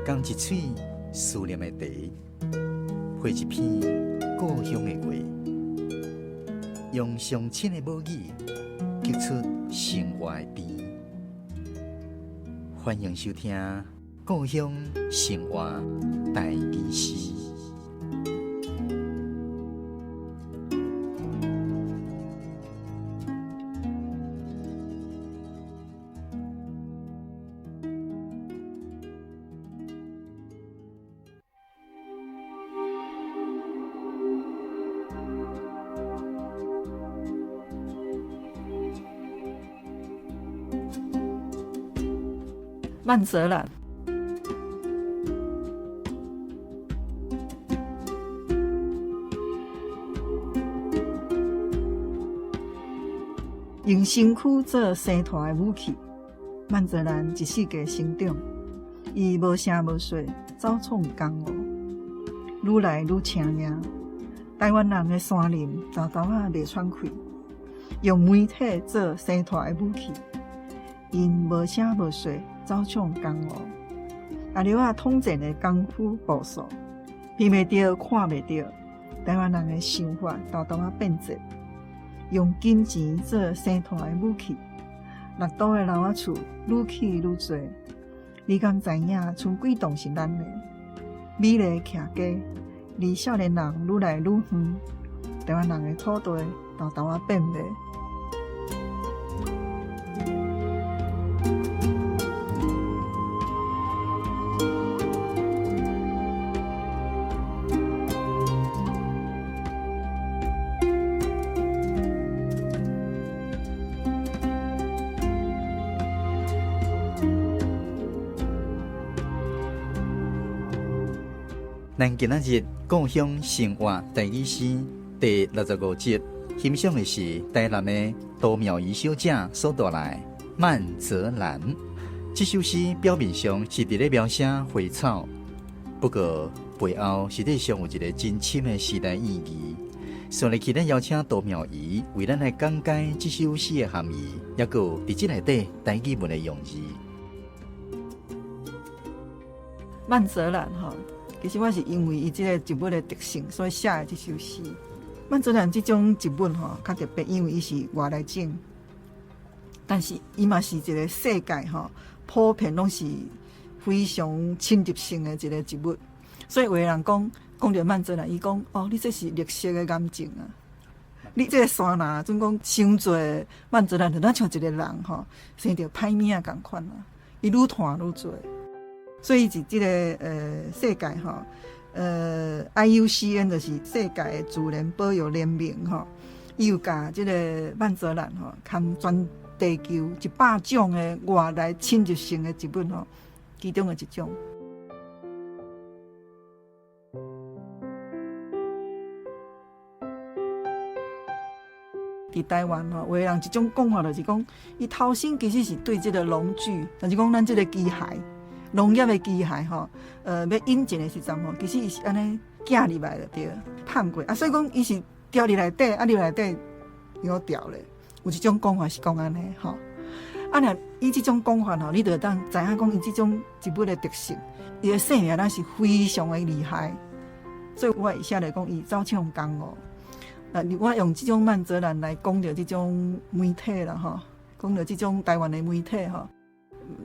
仝一喙思念的茶，配一篇故鄉的話，用上親的母語，激出生活的甜。歡迎收聽《故鄉生活台語詩》。曼澤蘭。用身軀做生湠的武器，曼澤蘭一世界成長，伊無聲無說，走創江湖，愈來愈請命。台灣人的山林沓沓仔袂喘氣，用媒體做生湠的武器，𪜶無聲無說，走創江湖。阿劉仔統戰的功夫步數，聽袂著，看袂著，台灣人的想法沓沓仔變節。用金錢做生湠的武器，六都的樓仔厝愈起愈濟。你敢知影？賰幾棟是咱的？美麗徛家，離少年人愈來愈遠，台灣人的土地沓沓仔變賣。咱今仔日故鄉生活台語詩第65集，欣賞的是台南的杜妙儀小姐所帶來《曼澤蘭》這首詩。表面上是佇咧描寫花草，不過背後實際上有一個真深的時代意義。所以，今咱邀請杜妙儀為咱來講解這首詩的含義，抑閣有佇這內底台語文的用字。曼澤蘭吼，其實我是因為伊這個植物的特性，所以寫的這首詩。曼澤蘭這種植物吼較特別，因為伊是外來種，但是伊嘛是一個世界吼普遍攏是非常侵入性的一個植物。所以有的人講，講著曼澤蘭，伊講哦，你這是綠色的癌症啊！你這個山若準講傷濟曼澤蘭，就若像一個人吼生著歹命仝款啊！伊愈湠愈濟。所以佇這個世界吼，IUCN 就是世界的自然保育聯盟吼，伊有共這個曼澤蘭吼，含全地球100種的外來侵入性的植物吼，其中的一種。佇台灣吼，有的人一種講法就是講，伊頭先其實是對這個農具，就是講咱這個機械，農業的機械吼，欲引進的時陣吼，其實伊是按呢寄入來就對，碰過啊，所以講伊是牢佇內底，啊入內底又牢咧。有一種講法是講按呢吼，啊若以這種講法吼，你就會當知影講伊這種植物的特性，伊的生命力是非常的厲害。所以我會寫來講，伊走唱江湖。啊！我用這種曼澤蘭來講著這種媒體啦，吼，講著這種台灣的媒體吼。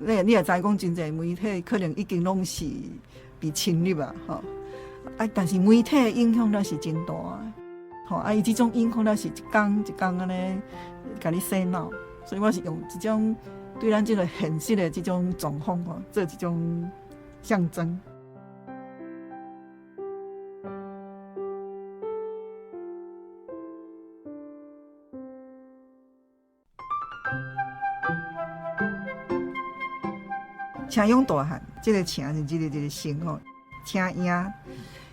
你也知講，真濟媒體可能已經攏是被侵入啊，吼。啊，但是媒體的影響力是真大的，吼。啊，伊這種影響力是一工一工按呢，共你洗腦。所以我是用這種對咱這個現實的這種狀況吼，做這種象徵。青勇大漢，這個青是這個這個姓吼，青營。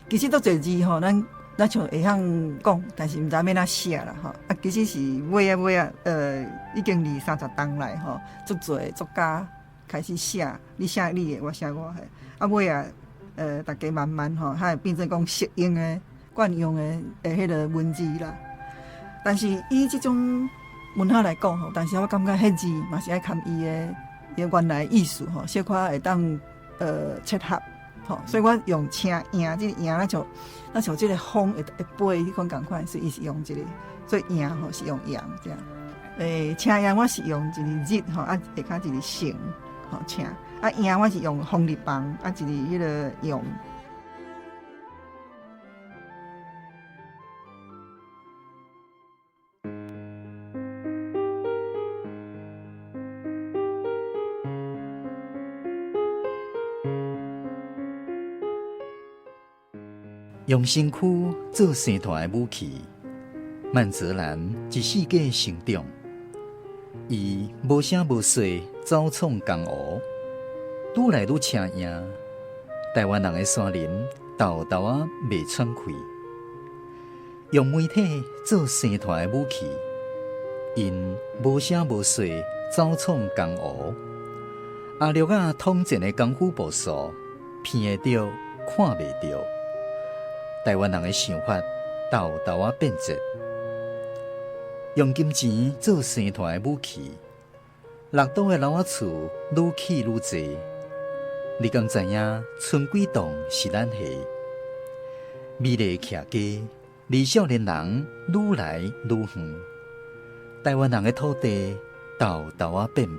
其實足濟字吼，咱咱像會曉講，但是毋知欲按怎寫啦吼。啊，其實是尾仔尾仔，已經二三十冬來吼，足濟作家開始寫，你寫你的，我寫我的。啊，尾仔，大家慢慢吼，才會變做講適應的、慣用的的彼個文字啦。但是以這種文學來講吼，但是我感覺彼字嘛是愛含伊的伊原來意思吼，小可會當切合。吼，所以我用青影，這個影咱像咱像這個風會會飛彼款仝款，所以伊是用這個，所以影吼是用陽這樣。青影我是用一个日吼，啊下跤一個星吼青，啊影我是用風力棒，啊一個彼个陽。用身躯做生团的武器，蔓泽兰一世纪成长，伊无声无息走闯江湖，愈来愈车赢。台湾人的山林沓沓仔袂喘气，用媒体做生团的武器，𪜶无声无息走闯江湖。阿略仔统战的功夫步数，骗会著，看袂著。台湾人的想法沓沓仔变节，用金钱做生团的武器，六都的楼仔厝愈起愈济。你敢知影賰几栋是咱的？美丽徛家离少年人愈来愈远，台湾人的土地沓沓仔变卖。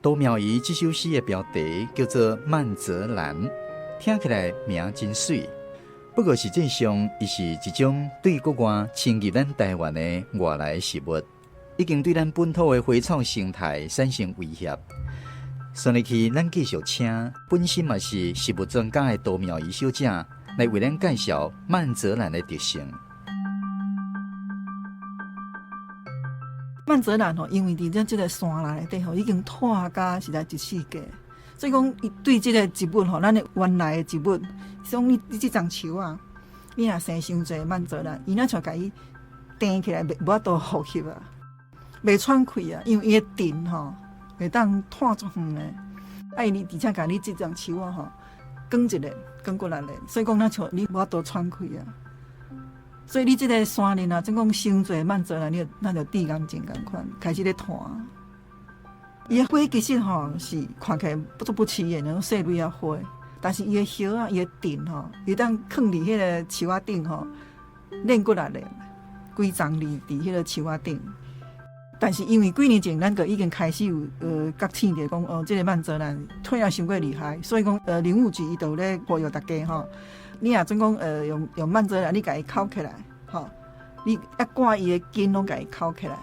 杜妙仪这首诗的标题叫做《蔓泽兰》，听起来名真媠。不过实际上，伊是一种对国外侵入咱台湾的外来植物，已经对咱本土的花草生态产生威胁。所以去，咱继续请本身嘛是植物专家的杜妙仪小姐来为咱介绍蔓泽兰的特性。蔓泽兰吼，因为伫咱这个山内底吼，已经湠甲实在一世纪，所以讲伊对这个植物吼，咱的原来的植物，像你你这丛树啊，你若生伤济蔓泽兰，伊若像共伊钉起来，袂无法度呼吸啊，袂喘气啊，因为伊的茎吼会当湠足远的，啊，伊而且共你这丛树啊吼，卷一下，卷过来咧，所以讲若像你无法度喘气啊。所以你这个山林啊，总讲伤济蔓泽兰，你就咱就致癌症仝款，开始咧湠。伊的花其实吼是看起来不足不起眼，那种细蕊仔花，但是伊的叶仔，伊的茎吼，伊当囥伫彼个树仔顶吼，练骨力咧，规丛伫伫彼个树仔顶。但是因为几年前咱就已经开始有觉醒著讲哦，这个蔓泽兰退啊伤过厉害，所以讲林务局伊就咧呼吁大家吼，你若准讲用用蔓泽兰，你共伊扣起来，吼，你啊挂伊的根拢共伊扣起来，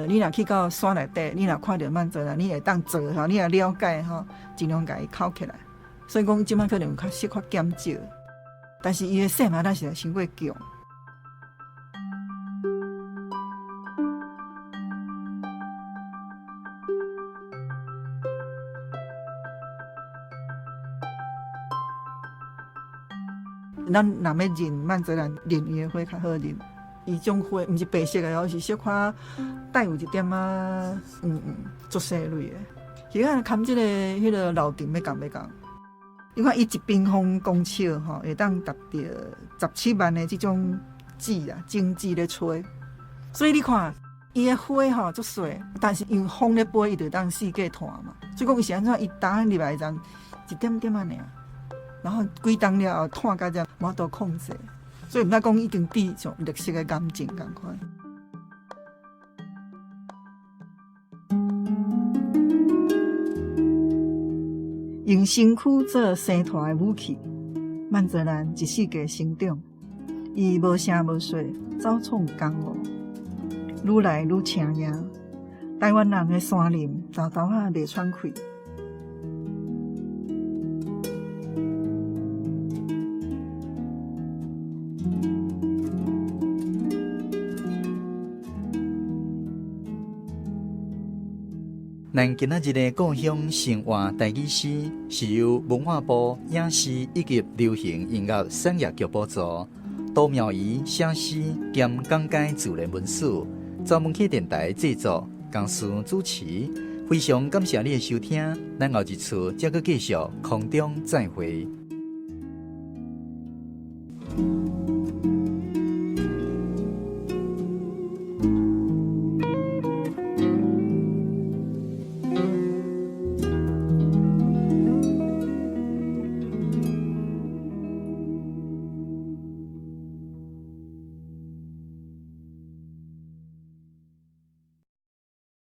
你若去到山内底，你若看著蔓泽兰，你会当做吼，你若了解吼，尽量共伊扣起来。所以讲这摆可能有较小可减少，但是伊的生命力实在伤过强。咱若欲认蔓泽兰，认伊的花较好认。伊种花毋是白色的，而是小可带有一点仔足细蕊的。叶仔含这个彼个老藤欲仝欲仝。你看伊一平方公尺吼，会当达到17万的这种籽啊，种子咧吹。所以你看，伊的花吼足细，但是因为风咧飞，伊就当四界湠嘛。所以讲伊是按怎，伊担入来阵一点点仔尔，然后几冬了后湠甲遮无法度控制，所以毋知讲已经变像绿色的癌症仝款。用身躯做生团的武器，蔓泽兰一世纪成长，伊无声无息，走闯江湖，愈来愈车赢。台湾人的山林，沓沓仔袂喘气。咱今仔日的故乡生活台语诗，是由文化部影视以及流行音乐产业局补助，杜妙仪写诗兼讲解自然文史，专门去电台制作，公司主持。非常感谢你的收听，咱后一次再阁继续空中再会。的。